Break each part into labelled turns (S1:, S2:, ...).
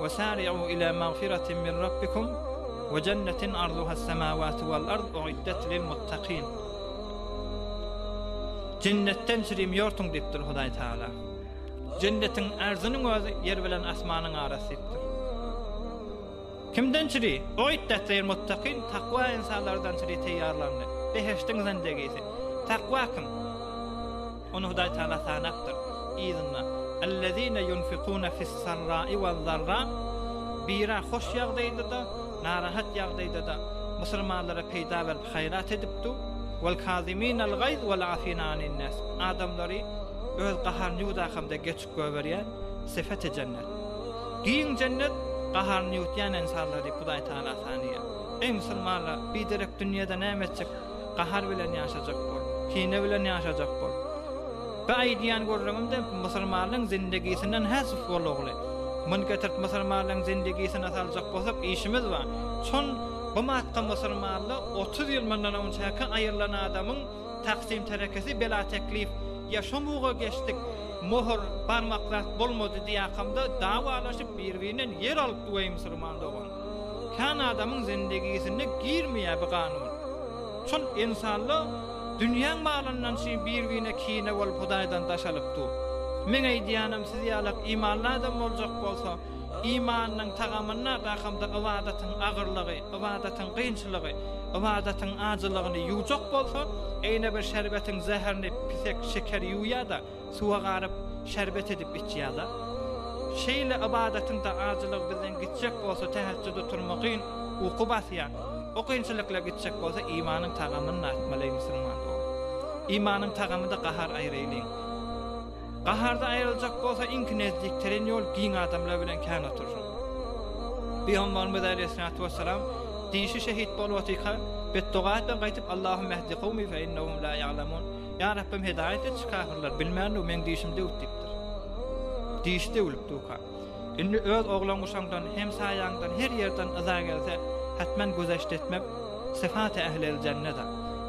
S1: We sari'u ila magfiratin min rabbikum we jennetin arduhas semawatu wal ard uiddet lil muttakin. Jennetden çirim ýortuň diýipdir Hudaý Tagala. Jennetiň arzynyň özi ýer bilen asmanyň arasy diýipdir. Kimden çiri? Uiddet lil muttakin, takwa ynsanlardan çiri teýýarlandy. Behişdiň zindegisi. Takwa kim? Ony Hudaý Tagala sanapdyr. Yzynda, Ellezine ýunfikune fis-sarra'i wez-zarra, Bira hoş ýagdaýda-da, narahat ýagdaýda-da musulmanlara peýda berip haýrat edipdu, Wal-kaziminel gaýz wal-afina anin-nas, Adamlary öz gaharyny ýuwdakamda geçip goýberýän, sifeti jennet. Giň jennet, gaharyny ýuwutýan ynsanlar diýip Hudaý Tagala sanaýar. Eý musulmanlar, biderek dünýede näme etjek? Gahar bilen ýaşajak bol. Kine bilen ýaşajak bol. Bu aýdýan gürrüňimde musulmanlaň zindigisinden häzf bolugly. Muny getirip musulmanlaň zindigisine saljak bolsak işimiz bar. Çon bu matka musulmanla 30 ýyl mundan onçäki aýrylan adamyň taksim terekesi bela teklif ýa şo muga geçdik mohur barmak zat bolmady diýakamda dawalaşyp bir birinden ýer alyp duweý musulman dogan. Kän adamyň zindigisinde girmeýär bu kanun. Şol ynsanlar dünýäň malyndan üçin bir-birine kine bolup Hudaýdan daş alyp dur. Meň aýdýanym siz ýalak imanly adam boljak bolsa, imanynyň tagamyny dakamda ybadatyň agyrlygy, ybadatyň kynçylygy, ybadatyň ajylygyny ýuwjak bolsa, eýne bir şerbetiň zäherini pisek şeker ýuwýa-da, Suwa garyp, şerbet edip içýär-de. Şeýle ybadatyň-da ajylygy bizden gitjek bolsa, täheçjüde oturma kyn, uky basýar. O kynçylyklar gitjek bolsa, imanyň tagamyny datmaly, eý musulman dogan. Imanyň tagamy-da gahar aýraýlyň. Gaharda aýryljak bolsa, iňki nezdik teren ýol giň adamlar bilen kän oturşyň. Pygamberimiz aleýhissalatu wessalam dişi şehit bolup otyka, betdoga etmän gaýtyp, Allahümme ehdi kowmi fe innehum la ýa'lemun. Ýa Rabbym hedaýat et şu kafirler bilmändir meň dişim döwüp diýipdir. Dişi döwülip durka. Indi öz oglan guşaňdan hemsaýaňdan her ýerden yza gelse hetmen güzeşt etmek syfaty ehlel jenneda.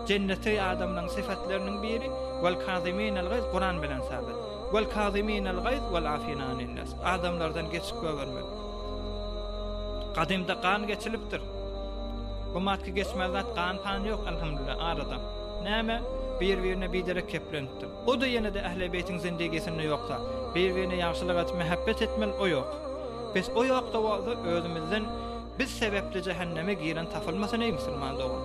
S1: Jenneti adamlaň syfatlarynyň biri vel kaziminel gaýz Kuran bilen sabyt. Vel kaziminel gaýz vel afina aninnas. Adamlardan geçip gögermek. Gadymda gan geçilipdir. Bu matky geçmez zat gan pan ýok elhamdülillah arada. Näme? Bir-birine biderek keplenipdir. O-da ýene-de Ähli-Beýtiň zindigisinde ýok zat. Bir-birine ýagşylyk edip mähebbet etmeli, o ýok. Bes o ýok-da bolsa, özümizden biz sebäpli jähenneme giren tapylmasyn eý musulman dogan.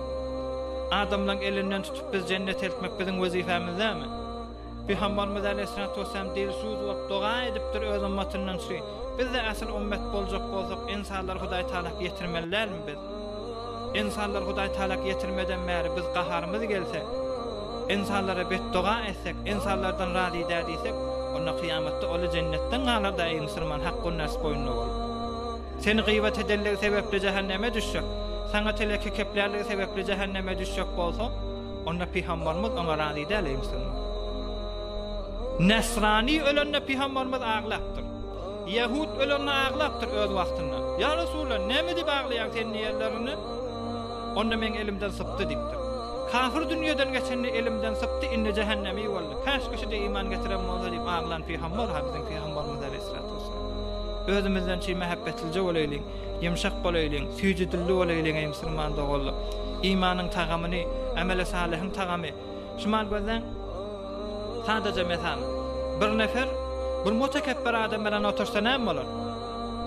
S1: Adamlaň elinden tutup biz jennete eltmek biziň wezipämiz dälmi? Pygamberimiz aleýhissalatu wessalam dilsuz bolup doga edipdir öz ymmatyndan üçin. Biz-de asyl ümmet boljak bolsak, ynsanlary Hudaý Taalak ýetirmeli dälmi biz? Ynsanlar Hudaý Taalak ýetirmeden bäri biz gaharymyz gelse, ynsanlara betdoga etsek, ynsanlardan razy däl diýsek, onda kyýamatda oly jennetden galar-da eý musulman hakgun ners boýnuna bolup. Seni gybat edenligi sebäpli jähenneme düşjek, saňa teleke keplänligi sebäpli jähenneme düşjek bolsa, onda pygambarymyz oňa razy däl eý musulman. Nesrani ölende pygambarymyz aglapdyr. Ýehut ölende aglapdyr öz wagtynda. Ýa Resulallah, näme diýip aglaýaň sen diýenlerinde, Onda meň elimden sypdy diýipdir. Kafir dünýeden geçende elimden sypdy, indi jähennemi boldy. Käşgä şu-da iman getiren bolsa diýip aglan pygambar ha biziň pygambarymyz aleýhissalatu wessalam. Özümizden çyn mähebbetlije bolaýlyň, ýumşak bolaýlyň, süýji dilli bolaýlyň eý musulman doganlar. Imanyň tagamyny, ameli salyhyň tagamy, Şumal gözläň. Sadaja mesal. Bir nefer bir mutekepber adam bilen otursa näme bolar?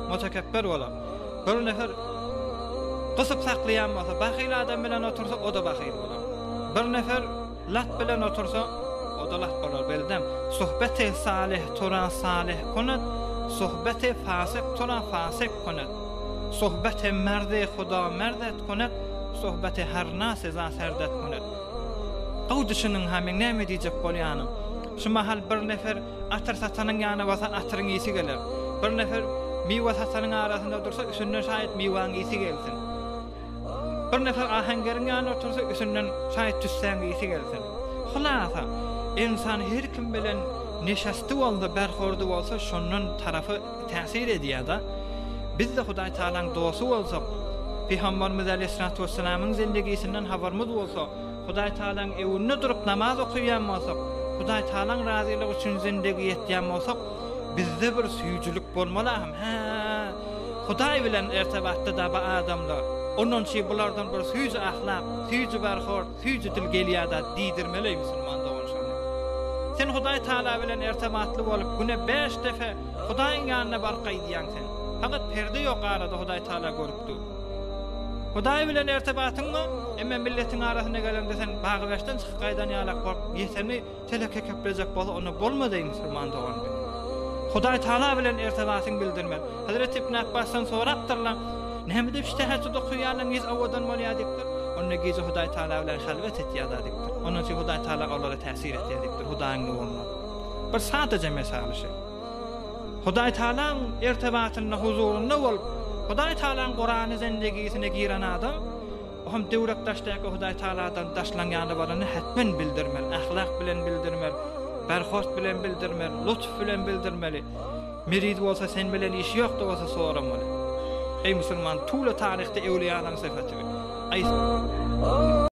S1: Mutekepber bolar. Bir nefer gysyp saklaýan bolsa, bahyl adam bilen otursa, o-da bahyl bolar. Bir nefer lat bilen otursa, o-da lat bolar. Beldem. Suhbeti salyh tura salyh kunat, suhbeti fasyk tura fasyk kunat. Suhbeti merdi huda merdet kunat, suhbeti her naseza serdet kunat. Gowy düşüniň-ha meň näme diýjek bolýanym. Şu mahal bir nefer atyr satanyň ýanyna barsa atyryň ysy geler. Bir nefer miwe satanyň arasynda dursa üstünden şaýat miwäň ysy gelsin. Bir nefer aheňgeriň ýanynda otursa üstünden şaýat tüssäň ysy gelsin. Hulasa, ynsan her kim bilen neşasti bolsa, berhordy bolsa şondan tarapy täsir edýär-de. Biz-de Hudaý Tagalaň dosty bolsak, Pygamberimiz aleýhissalatu wessalamyň zindigisinden habarymyz bolsa, Hudaý Tagalaň öwünde durup namaz okaýan bolsak, Hudaý Tagalaň razylygy üçin zindigi etýän bolsak, bizde bir süýjülik bolmaly ahym. Hä! Hudaý bilen ertebatda-da bu adamlar. Ondan çi bulardan bir süýji ahlak, süýji barhort, süýji dil gelýä-da diýdirmeli eý musulman dogan şony. Sen Hudaý Taala bilen ertebatly bolup güne bäş defe Hudaýyň ýanyna baryp gaýdýaň sen. Fakat perde ýok arada Hudaý Taala görüp dur. Hudaý bilen ertebatyň bar, emme milletiň arasyna geleňde sen bagy-behişden çykyp gaýdan ýalak bolup ýeteni Teleke keplejek bolsa onda bolmaz eý musulman dogan bi. Hudaý Taala bilen ertebatyň bildirmez. Hezreti Ibn Apbasdan sorapdyrlar, Näme diýip şu tähejjüd okaýanlaryň ýüzi owadan bolýar diýipdir. Onda gije Hudaý Taala bilen halwet etýärler diýipdir. Ondan üçin Hudaý Taala olara täsir etýär diýipdir Hudaýyň nurundan. Bir sadaja mesaly şu. Hudaý Taalaň ertebatynda huzurynda bolup, Hudaý Taalaň Kurany zendegisine giren adam, O hem döwrek daşdaky Hudaý Tagaladan daşlaň ýanyna baranda hetmen bildirmeli, ahlak bilen bildirmeli, berhort bilen bildirmeli, lutf bilen bildirmeli. Meriz bolsa sen bilen işi ýok-da bolsa soramaly. Eý musulman, tula taryhda ewliýalaň sypaty bi. Aý.